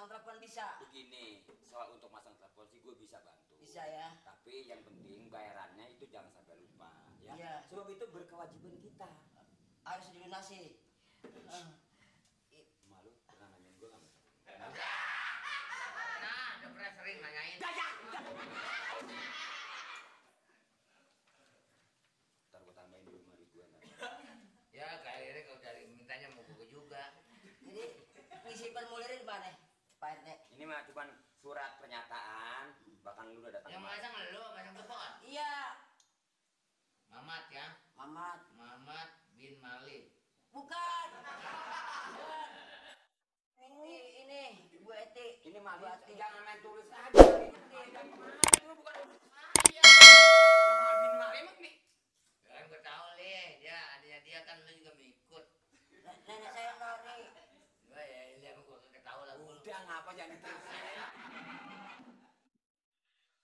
pasang telepon bisa? Begini, soal untuk masang telepon sih gue bisa bantu. Bisa ya. Tapi yang penting bayarannya itu jangan sampai lupa, ya. Iya. Sebab itu berkewajiban kita. Harus dilunasi. Malu pernah nanyain gue nggak? Nah, udah pernah sering nanyain. Ntar gue tambahin dulu 5.000-an. Ya, kayaknya kalau dari mintanya mau gue juga. Jadi ngisi formulirnya di mana, Pak RT? Ini mah cuma surat pernyataan, bahkan lu udah datang. Yang masang lu, masang telepon. Iya. Mamat ya. Mamat bin Malik. bukan. Ini Bu Eti. Ini mah Bu Eti. jangan main tulis aja. Ini bukan saya. Sama Bin Malik emang nih. Kan gue tahu nih, dia adanya dia kan lu juga mau ikut. Nenek saya Nori. Gue ya ini aku gue tahu lah. Udah ngapa jangan diterusin.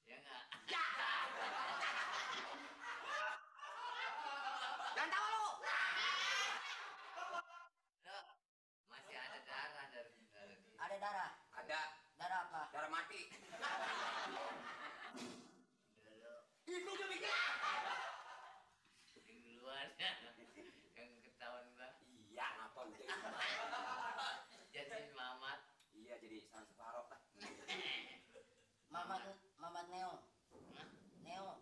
Ya enggak. Jangan tahu lu. Loh, masih ada darah dari Ada darah. Ada Darah apa? darah mati. Itu juga bikin. Yang duluan yang ketahuan gua. Iya, ngapa lu jadi? Jadi Mamat. Iya, jadi sang separoh lah. Mamat Neo. Hah? Neo.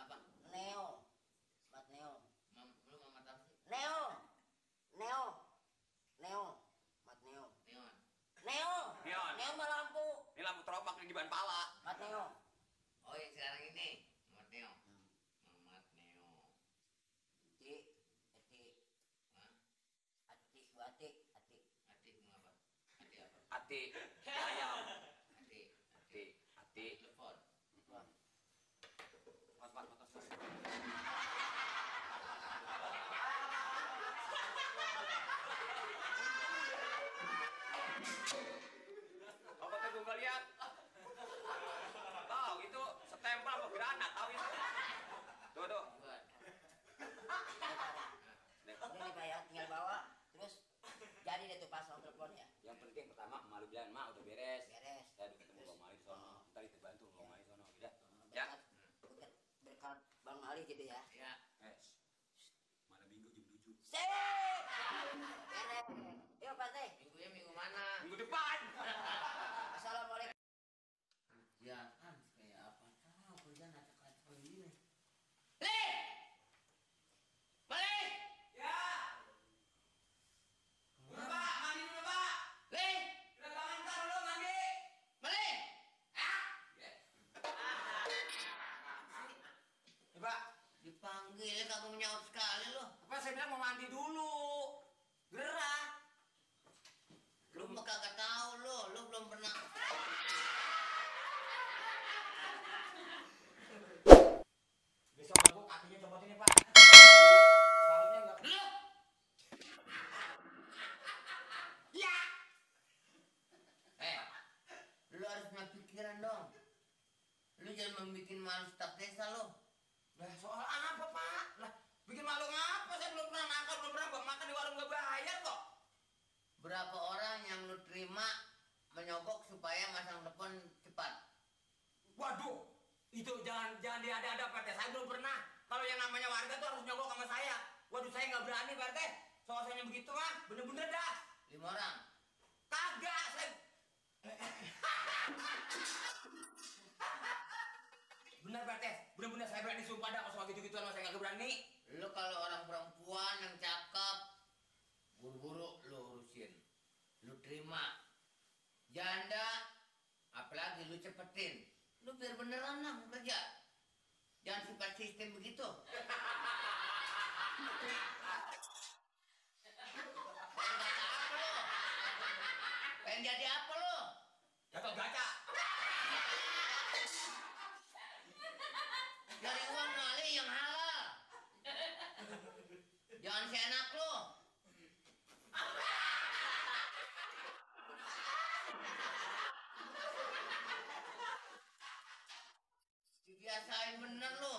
Apa? Neo. Mat Neo. Lu Mamat apa sih? Neo. Neo. Neo. Mat Neo. Neon. Neo. Neon. Neo mah lampu. Ini lampu teropak di ban pala. Mat Neo. Oh yang sekarang ini Mamat Neo. Mamat Neo. Eti. Eti. Hah? Ati. Bu Ati. Ati. Ati mengapa? Ati apa? Ati. Ayam. Ati. Ati. Ati. Telepon. Mas. Apa tuh gue lihat? Tahu itu setempel apa granat tahu itu? Tuh. Buat. Udah nih Pak ya, tinggal bawa. Terus jadi deh tuh pasang teleponnya. Yang penting pertama malu bilang, "Ma, udah beres." Beres. Ya udah ketemu Bang Mali di sono. Ntar itu bantu Bang Mali sono, udah. Ya. Berkat Bang Ali gitu ya. Ya. Malam Minggu jam 7. Sip. Beres. Yuk Pak Teh. Minggunya minggu mana? Minggu depan. Assalamualaikum. Kerjaan kayak apa? Tahu kerjaan acak-acak begini. Balik. Ya. Udah, Pak, mandi dulu, Pak. Lih. Udah bangun ntar dulu mandi. Balik. Ya, Pak. Dipanggil kamu menyaut sekali loh. Apa saya bilang mau mandi dulu. Gerah. Lu mah kagak tahu lo belum pernah. Besok aku kakinya copot ini, Pak. Salurnya enggak. Lu. Ya. Lu harus punya pikiran dong. Lu jangan membuat malu staf desa lo. Lah soal apa, Pak? Lah bikin malu ngapa? Saya belum pernah nakal, belum pernah makan di warung nggak bayar kok. Berapa orang yang lu terima menyogok supaya masang telepon cepat? Waduh, itu jangan diada-ada, Pak RT. Saya belum pernah. Kalau yang namanya warga tuh harus nyogok sama saya. Waduh, saya nggak berani, Pak RT. Soalnya begitu mah, bener-bener dah. 5 orang. Kagak, saya. Bener, Pak RT. Bener-bener saya berani sumpah dah. Kalau soal gitu-gituan saya nggak berani. Lu kalau orang perempuan yang cakep, buru-buru lu urusin. Lu terima. Janda, apalagi lu cepetin. Lu biar beneran lah kerja. Jangan sifat sistem begitu. Pengen jadi apa lu? Gatot gaca. Dari uang nali yang halal. Jangan seenak lu. Dibiasain bener lu.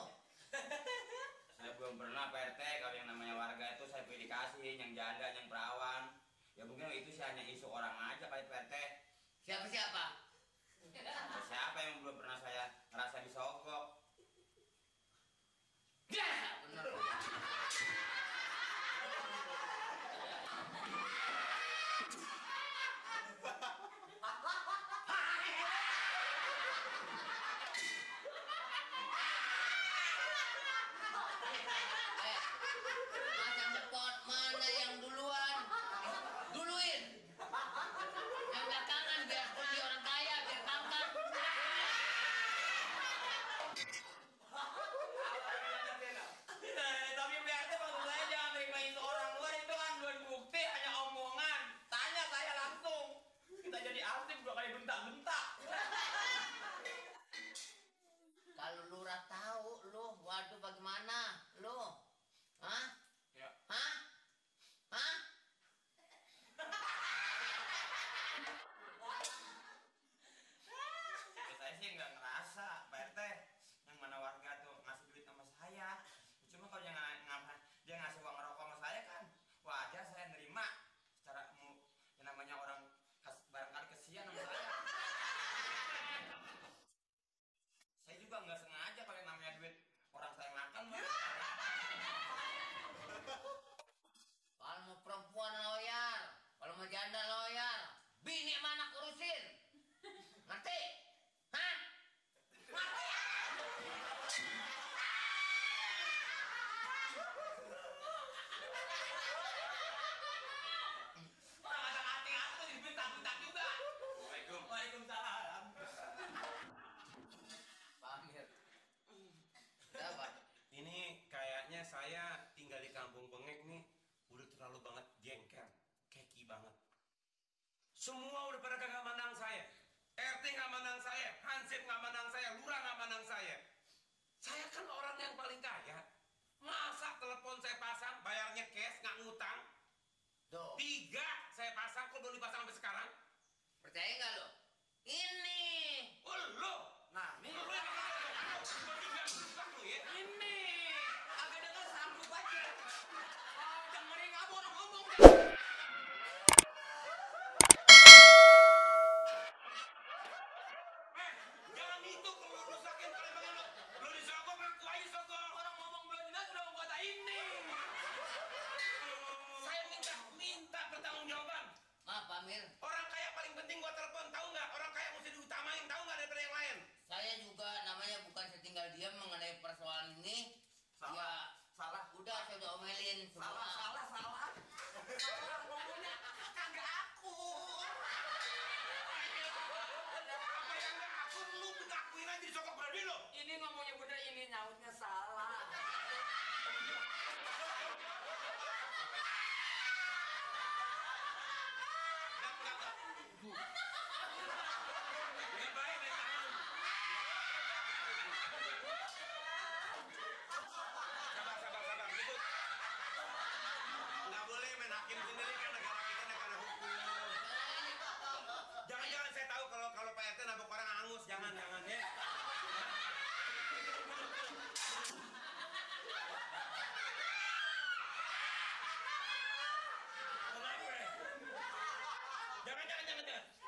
Saya belum pernah, Pak RT. Kalau yang namanya warga itu saya pilih kasih, yang janda, yang perawan. Ya mungkin itu sih hanya isu orang aja, Pak RT. Siapa? Siapa yang belum pernah saya ngerasa disogok? Biasa bener. Macan depot mana yang duluan? Duluin. Yang belakangan biar jadi orang kaya, biar pangkat. Tapi PRT maksud saya jangan terimain orang luar, itu kan belum bukti, hanya omongan. Tanya saya langsung. Kita jadi artis dua kali bentak-bentak. Kalau lurah tahu lu, waduh bagaimana lu? Hah? Ya. Hah? Hah? Saya sih nggak ngerasa, Pak RT, yang mana warga tuh ngasih duit sama saya. Cuma kalau dia ngasih uang rokok sama saya kan, wajar saya nerima. Secara yang namanya orang barangkali kesian sama saya. Saya juga nggak sengaja kalau yang namanya duit orang saya makan, Pak. Kalau mau perempuan loyal, kalau mau janda loyal, bini mana kurusin? Ngerti? Hah? Ngerti? Orang ada hati-hati tuh dibentak-bentak juga. Waalaikumsalam. Pamir. Dapat. Ini kayaknya saya tinggal di kampung Bengek nih udah terlalu banget jengkel, keki banget. Semua udah pada kagak mandang saya. RT nggak mandang saya, Hansip nggak mandang saya, Lurah nggak mandang saya. Saya kan orang yang paling kaya. Masa telepon saya pasang, bayarnya cash, nggak ngutang? Tuh, 3 saya pasang, kok belum dipasang sampai sekarang? percaya nggak lo? Ini. Oh lo, Nah, nih. lo yang Ini agak dengar sanggup aja. Oh, dengerin apa orang ngomong. jangan itu kalau lu sakit kalau pengen lu disogok ngaku aja sogok. Orang ngomong belum jelas udah kata ini. Saya minta pertanggungjawaban. Maaf Pamir, Orang kaya paling penting gua telepon, tahu nggak? Orang kaya mesti diutamain, tahu nggak daripada yang lain? saya juga namanya bukan setinggal diam mengenai persoalan ini. Salah. Ya, udah saya udah omelin semua. Salah. Orang ngomongnya kagak aku. Apa yang nggak aku lu ngakuin aja disogok berani lo. Ini ngomongnya bener, ini nyautnya salah. Lebih baik dari tangan. Sabar. Ribut. Nggak boleh main hakim sendiri kan negara kita negara hukum. Jangan saya tahu kalau Pak RT nabok orang angus, jangan ya. Kenapa?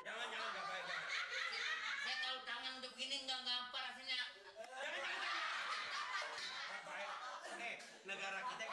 Jangan nggak baik. Saya kalau tangan udah begini nggak gampang rasanya. Jangan. Baik. Nih, negara kita